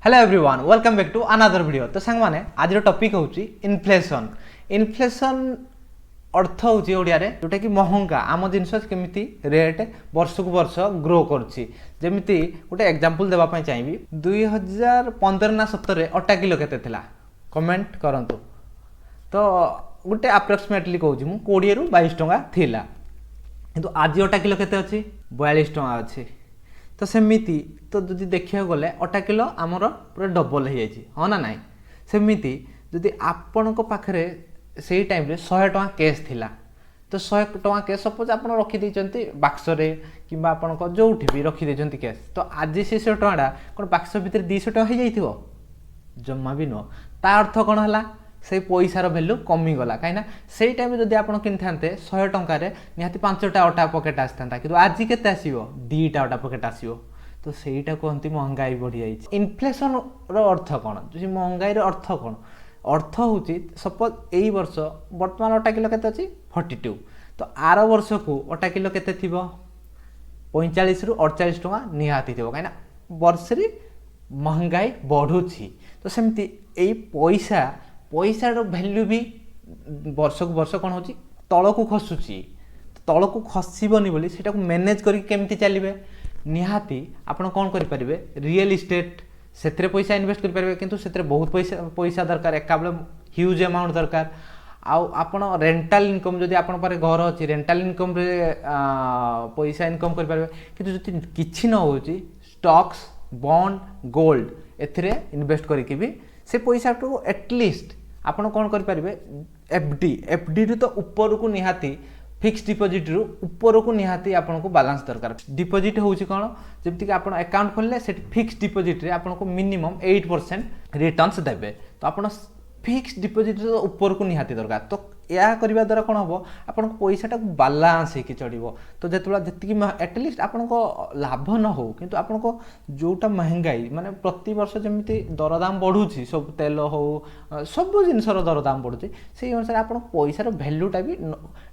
Hello everyone, welcome back to another video. ତ ସାଙ୍ଗମାନେ, ଆଜିର ଟପିକ୍ ହେଉଛି ଇନଫ୍ଲେସନ୍। ଇନଫ୍ଲେସନ୍ ଅର୍ଥ ହେଉଛି ଓଡ଼ିଆରେ ଯେଉଁଟାକି ମହଙ୍ଗା। ଆମ ଜିନିଷ କେମିତି ରେଟ୍ ବର୍ଷକୁ ବର୍ଷ ଗ୍ରୋ କରୁଛି। ଯେମିତି ଗୋଟେ ଏକ୍ଜାମ୍ପଲ୍ ଦେବା ପାଇଁ ଚାହିଁବି, 2015 ନା 17ରେ ଅଟା କିଲୋ କେତେ ଥିଲା, କମେଣ୍ଟ କରନ୍ତୁ। ତ ଗୋଟେ ଆପ୍ରୋକ୍ସିମେଟଲି କହୁଛି ମୁଁ, 20ରୁ 22 ଟଙ୍କା ଥିଲା। କିନ୍ତୁ ଆଜି ଅଟା କିଲୋ କେତେ ଅଛି? 42 ଟଙ୍କା ଅଛି। ତ ସେମିତି ତ ଯଦି ଦେଖିବାକୁ ଗଲେ ଅଟା କିଲୋ ଆମର ପୁରା ଡବଲ୍ ହେଇଯାଇଛି, ହଁ ନା ନାହିଁ? ସେମିତି ଯଦି ଆପଣଙ୍କ ପାଖରେ ସେଇ ଟାଇମ୍ରେ 100 ଟଙ୍କା କ୍ୟାସ୍ ଥିଲା, ତ 100 ଟଙ୍କା କ୍ୟାସ୍ ସପୋଜ୍ ଆପଣ ରଖିଦେଇଛନ୍ତି ବାକ୍ସରେ କିମ୍ବା ଆପଣଙ୍କ ଯେଉଁଠି ବି ରଖିଦେଇଛନ୍ତି କ୍ୟାସ୍, ତ ଆଜି ସେ 100 ଟଙ୍କାଟା କ'ଣ ବାକ୍ସ ଭିତରେ 200 ଟଙ୍କା ହେଇଯାଇଥିବ? ଜମା ବି ନୁହଁ। ତା ଅର୍ଥ କ'ଣ ହେଲା? ସେଇ ପଇସାର ଭ୍ୟାଲୁ କମିଗଲା। କାହିଁକିନା ସେଇ ଟାଇମ୍ରେ ଯଦି ଆପଣ କିଣିଥାନ୍ତେ, 100 ଟଙ୍କାରେ ନିହାତି ପାଞ୍ଚଟା ଅଟା ପକେଟ୍ ଆସିଥାନ୍ତା। କିନ୍ତୁ ଆଜି କେତେ ଆସିବ? ଦୁଇଟା ଅଟା ପକେଟ୍ ଆସିବ। ତ ସେଇଟା କୁହନ୍ତି ମହଙ୍ଗାଇ ବଢ଼ିଯାଇଛି। ଇନଫ୍ଲେସନ୍ର ଅର୍ଥ କ'ଣ? ଯଦି ମହଙ୍ଗାଇର ଅର୍ଥ କ'ଣ? ଅର୍ଥ ହେଉଛି, ସପୋଜ୍ ଏଇ ବର୍ଷ ବର୍ତ୍ତମାନ ଅଟା କିଲୋ କେତେ ଅଛି? 42। ତ ଆର ବର୍ଷକୁ ଅଟା କିଲୋ କେତେ ଥିବ? 45ରୁ 48 ଟଙ୍କା ନିହାତି ଥିବ। କାହିଁକିନା ବର୍ଷରେ ମହଙ୍ଗାଇ ବଢ଼ୁଛି। ତ ସେମିତି ଏଇ ପଇସାର ଭ୍ୟାଲ୍ୟୁ ବି ବର୍ଷକୁ ବର୍ଷ କ'ଣ ହେଉଛି? ତଳକୁ ଖସୁଛି। ତଳକୁ ଖସିବନି ବୋଲି ସେଇଟାକୁ ମ୍ୟାନେଜ୍ କରିକି କେମିତି ଚାଲିବେ? ନିହାତି ଆପଣ କ'ଣ କରିପାରିବେ? ରିଏଲ୍ ଇଷ୍ଟେଟ୍, ସେଥିରେ ପଇସା ଇନଭେଷ୍ଟ କରିପାରିବେ। କିନ୍ତୁ ସେଥିରେ ବହୁତ ପଇସା ଦରକାର, ଏକାବେଳେ ହ୍ୟୁଜ୍ ଆମାଉଣ୍ଟ ଦରକାର। ଆଉ ଆପଣ ରେଣ୍ଟାଲ ଇନକମ୍, ଯଦି ଆପଣଙ୍କ ପାଖରେ ଘର ଅଛି, ରେଣ୍ଟାଲ ଇନକମ୍ରେ ପଇସା ଇନକମ୍ କରିପାରିବେ। କିନ୍ତୁ ଯଦି କିଛି ନ ହେଉଛି, ଷ୍ଟକ୍ସ, ବଣ୍ଡ, ଗୋଲ୍ଡ, ଏଥିରେ ଇନଭେଷ୍ଟ କରିକି ବି ସେ ପଇସାକୁ ଆଟଲିଷ୍ଟ ଆପଣ କ'ଣ କରିପାରିବେ? ଏଫ୍ ଡି, ଏଫ୍ ଡିରୁ ତ ଉପରକୁ ନିହାତି, ଫିକ୍ସଡ ଡିପୋଜିଟ୍ରୁ ଉପରକୁ ନିହାତି ଆପଣଙ୍କୁ ବାଲାନ୍ସ ଦରକାର। ଡିପୋଜିଟ୍ ହେଉଛି କ'ଣ? ଯେମିତିକି ଆପଣ ଆକାଉଣ୍ଟ ଖୋଲିଲେ, ସେଠି ଫିକ୍ସଡ ଡିପୋଜିଟ୍ରେ ଆପଣଙ୍କୁ ମିନିମମ୍ 8% ରିଟର୍ଣ୍ଣସ୍ ଦେବେ। ତ ଆପଣ ଫିକ୍ସଡ ଡିପୋଜିଟ୍ର ଉପରକୁ ନିହାତି ଦରକାର। ତ ଏହା କରିବା ଦ୍ୱାରା କ'ଣ ହେବ? ଆପଣଙ୍କ ପଇସାଟାକୁ ବାଲାନ୍ସ ହେଇକି ଚଳିବ। ତ ଯେତେବେଳେ ଯେତିକି ଆଟଲିଷ୍ଟ ଆପଣଙ୍କ ଲାଭ ନ ହେଉ, କିନ୍ତୁ ଆପଣଙ୍କ ଯେଉଁଟା ମହଙ୍ଗାଇ, ମାନେ ପ୍ରତିବର୍ଷ ଯେମିତି ଦରଦାମ ବଢ଼ୁଛି, ସବୁ ତେଲ ହେଉ, ସବୁ ଜିନିଷର ଦରଦାମ ବଢ଼ୁଛି, ସେଇ ଅନୁସାରେ ଆପଣଙ୍କ ପଇସାର ଭ୍ୟାଲ୍ୟୁଟା ବି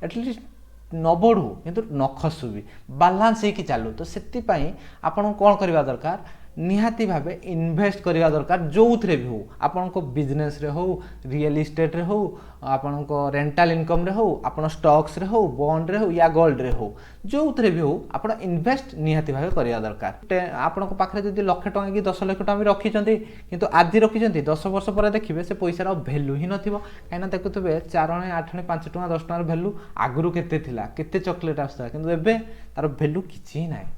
ଆଟଲିଷ୍ଟ ନ ବଢ଼ୁ କିନ୍ତୁ ନ ଖସୁ ବି, ବାଲାନ୍ସ ହେଇକି ଚାଲୁ। ତ ସେଥିପାଇଁ ଆପଣଙ୍କୁ କ'ଣ କରିବା ଦରକାର? ନିହାତି ଭାବେ ଇନଭେଷ୍ଟ କରିବା ଦରକାର, ଯେଉଁଥିରେ ବି ହେଉ। ଆପଣଙ୍କ ବିଜନେସ୍ରେ ହେଉ, ରିଏଲ୍ ଇଷ୍ଟେଟ୍ରେ ହେଉ, ଆପଣଙ୍କ ରେଣ୍ଟାଲ ଇନକମ୍ରେ ହେଉ, ଆପଣ ଷ୍ଟକ୍ସରେ ହେଉ, ବଣ୍ଡରେ ହେଉ ୟା ଗୋଲ୍ଡରେ ହେଉ, ଯେଉଁଥିରେ ବି ହେଉ, ଆପଣ ଇନଭେଷ୍ଟ ନିହାତି ଭାବେ କରିବା ଦରକାର। ଆପଣଙ୍କ ପାଖରେ ଯଦି ଲକ୍ଷେ ଟଙ୍କା କି 10 ଲକ୍ଷ ଟଙ୍କା ବି ରଖିଛନ୍ତି, କିନ୍ତୁ ଆଜି ରଖିଛନ୍ତି, 10 ବର୍ଷ ପରେ ଦେଖିବେ ସେ ପଇସାର ଆଉ ଭ୍ୟାଲୁ ହିଁ ନଥିବ। କାହିଁକିନା ଦେଖୁଥିବେ, 4 ଅଣେ, 8 ଅଣେ, 5 ଟଙ୍କା, 10 ଟଙ୍କାର ଭ୍ୟାଲୁ ଆଗରୁ କେତେ ଥିଲା, କେତେ ଚକୋଲେଟ୍ ଆସୁଥିଲା, କିନ୍ତୁ ଏବେ ତାର ଭ୍ୟାଲୁ କିଛି ହିଁ ନାହିଁ।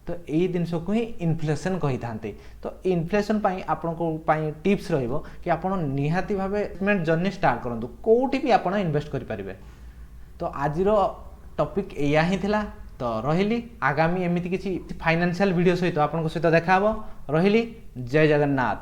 ତ ଏଇ ଜିନିଷକୁ ହିଁ ଇନଫ୍ଲେସନ୍ କହିଥାନ୍ତି। ତ ଇନଫ୍ଲେସନ୍ ପାଇଁ ଆପଣଙ୍କ ପାଇଁ ଟିପ୍ସ ରହିବ କି ଆପଣ ନିହାତି ଭାବେ ଇନଭେଷ୍ଟମେଣ୍ଟ ଜର୍ଣ୍ଣି ଷ୍ଟାର୍ଟ କରନ୍ତୁ। କେଉଁଠି ବି ଆପଣ ଇନଭେଷ୍ଟ କରିପାରିବେ। ତ ଆଜିର ଟପିକ୍ ଏଇଆ ହିଁ ଥିଲା। ତ ରହିଲି, ଆଗାମୀ ଏମିତି କିଛି ଫାଇନାନ୍ସିଆଲ ଭିଡ଼ିଓ ସହିତ ଆପଣଙ୍କ ସହିତ ଦେଖା ହେବ। ରହିଲି, ଜୟ ଜଗନ୍ନାଥ।